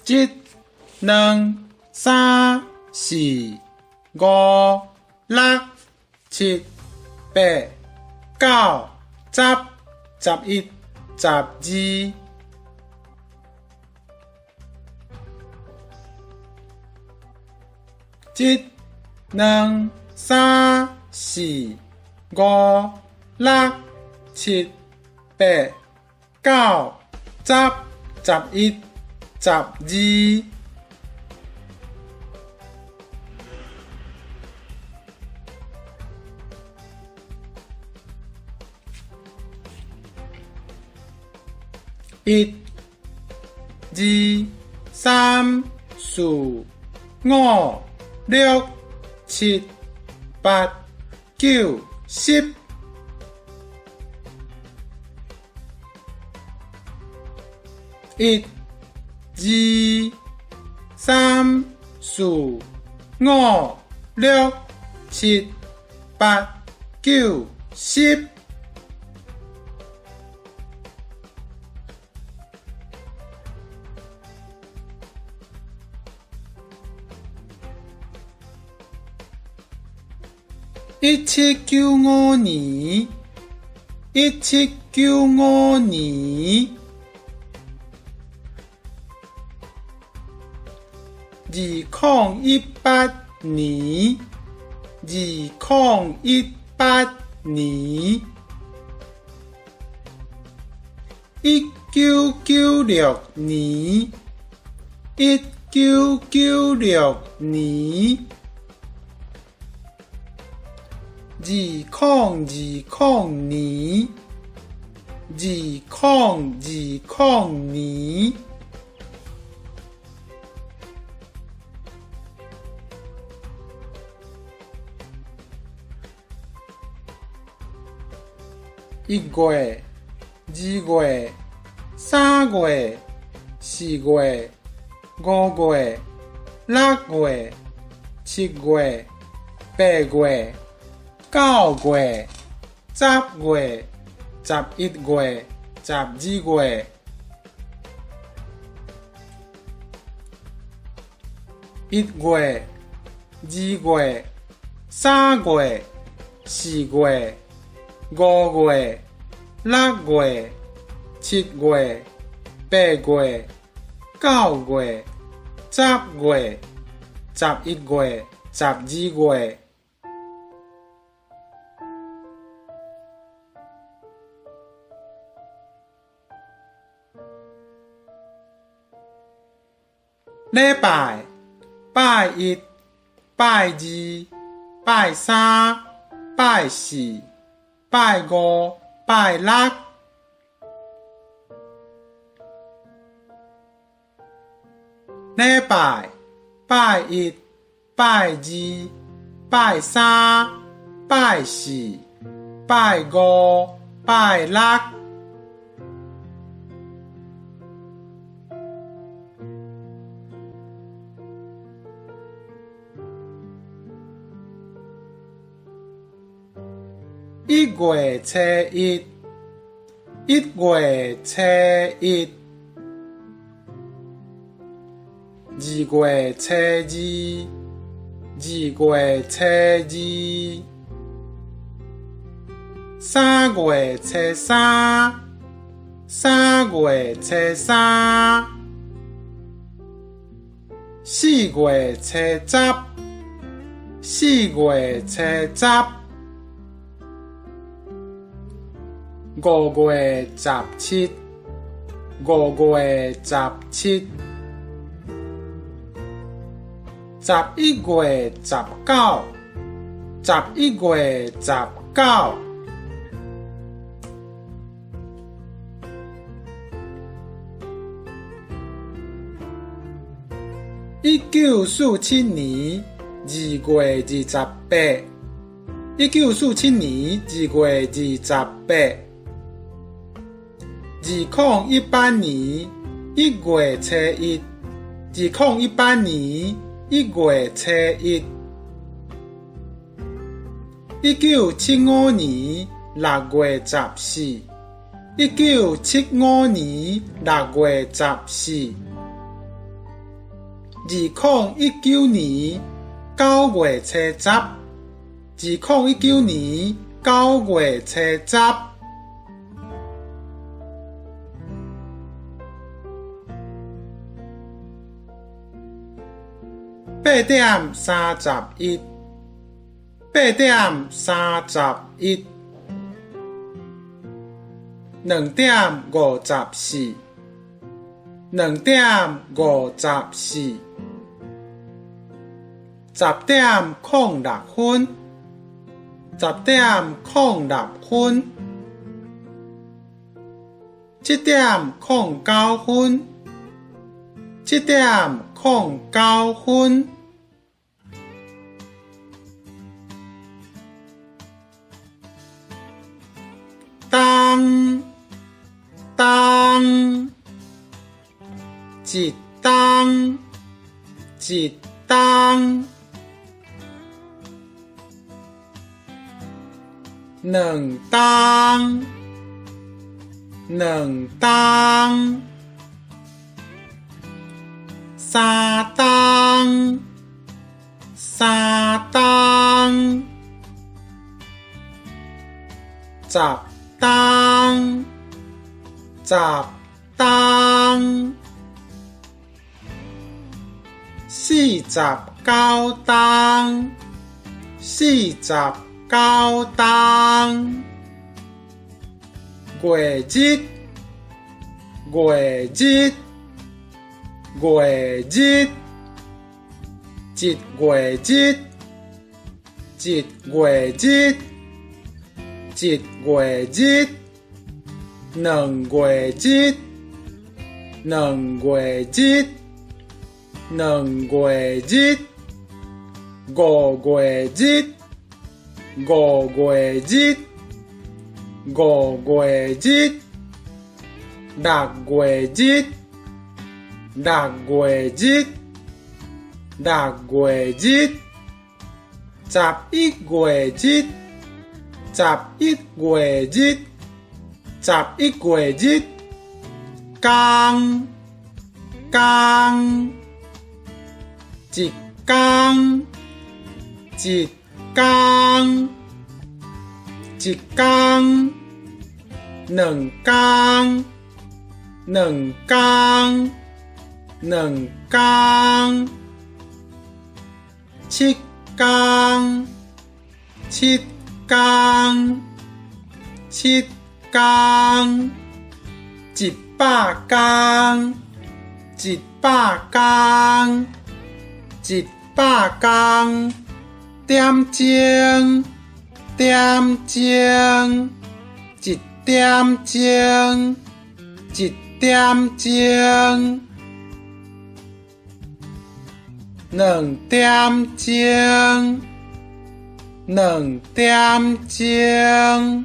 一、兩、三、四、五、六、七、八、九、十、十一、十二。一、兩、三、四、五、六、七、八、九、十、十一、十二。一、二、三、四、五、六、七、八、九、十。一、二、三、四、五、六、七、八、九、十。1795年，1795年，2018年，2018年，1996年，1996年。2020年，2020年。1月、2月、3月、4月、5月、6月、7月、8月、9月、10月、11月、12月。1月、2月、3月、4月、5月、6月、7月、8月、9月、10月、11月、12月。禮拜，拜一、拜二、拜三、拜四、拜五、拜六。禮拜，拜一、拜二、拜三、拜四、拜五、拜六。1月初1，1月初1，2月初2，2月初2，3月初3，3月初3，4月初10，4月初10。5月17，5月17，11月19，11月19。1947年2月28，1947年2月28。2018年1月初1，2018年1月初1，1975年6月14，1975年6月14。2019年9月初十，2019年9月初十。8點31，8點31，2點54，2點54，10點06分，10點06分，7點09分，7點09分。冬，冬，一冬，一冬，兩冬，兩冬，三冬，三冬，十冬，十冬，49冬，49冬，月日，月日，月日，一月日，一月日，一月日，兩月日，兩月日，兩月日，五月日，五月日，五月日，六月日，六月日，六月日，11月日，11月日，11月日，工，工，一工，一工，一工，兩工，兩工，兩工，七工，七工，七工，100工，100工，100工，點鐘，點鐘，一點鐘，一點鐘，兩點鐘，兩點鐘，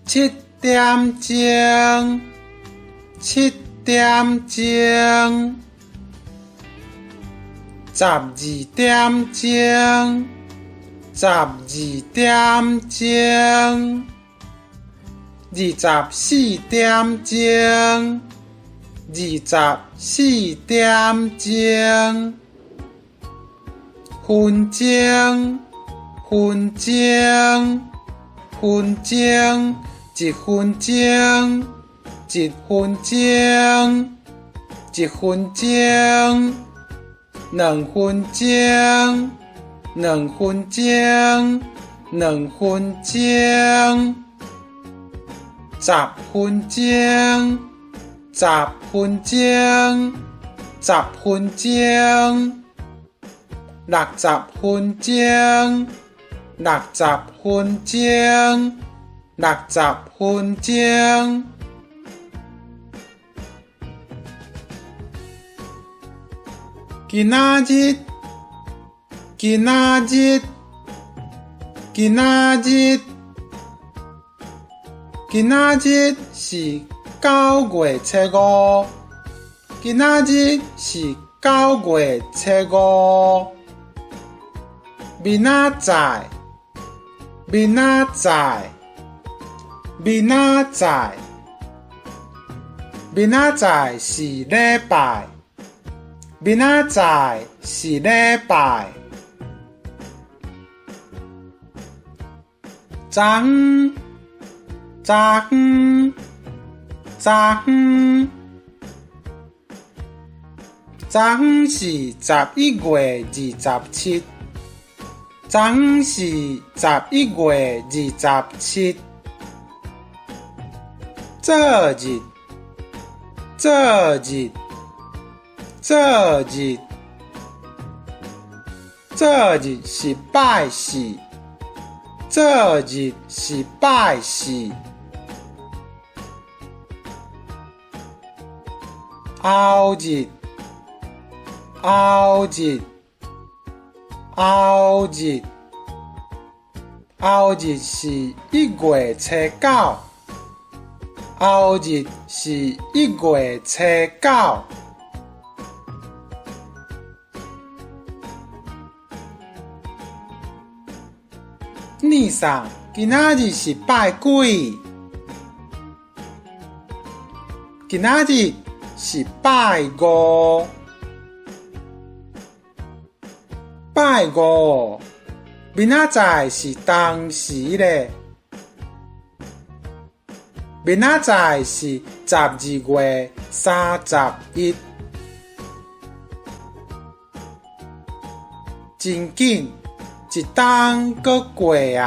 七點鐘，七點鐘，12點鐘，12點鐘，24點鐘，24點鐘，分鐘，分鐘，分鐘，一分鐘，一分鐘，一分鐘，兩分鐘，兩分鐘，兩分鐘，10分鐘，10分鐘，10分鐘，60分鐘，60分鐘，60分鐘。今仔日，今仔日，今仔日，今仔日是9月初五，今仔日是9月初五。明仔載，明仔載，明仔載，明仔載是禮拜，明仔載是禮拜。昨昏，昨昏，昨昏，昨昏是11月27。昨昏是11月27。做日，做日，做日，做日是拜四，做日是拜四。後日，後日，後日，後日是1月初9，後日是1月初9。聶桑，今仔日是拜幾？今仔日是拜五。拜五，明仔載是當時咧？明仔載是12月31。真緊，一冬閣過矣。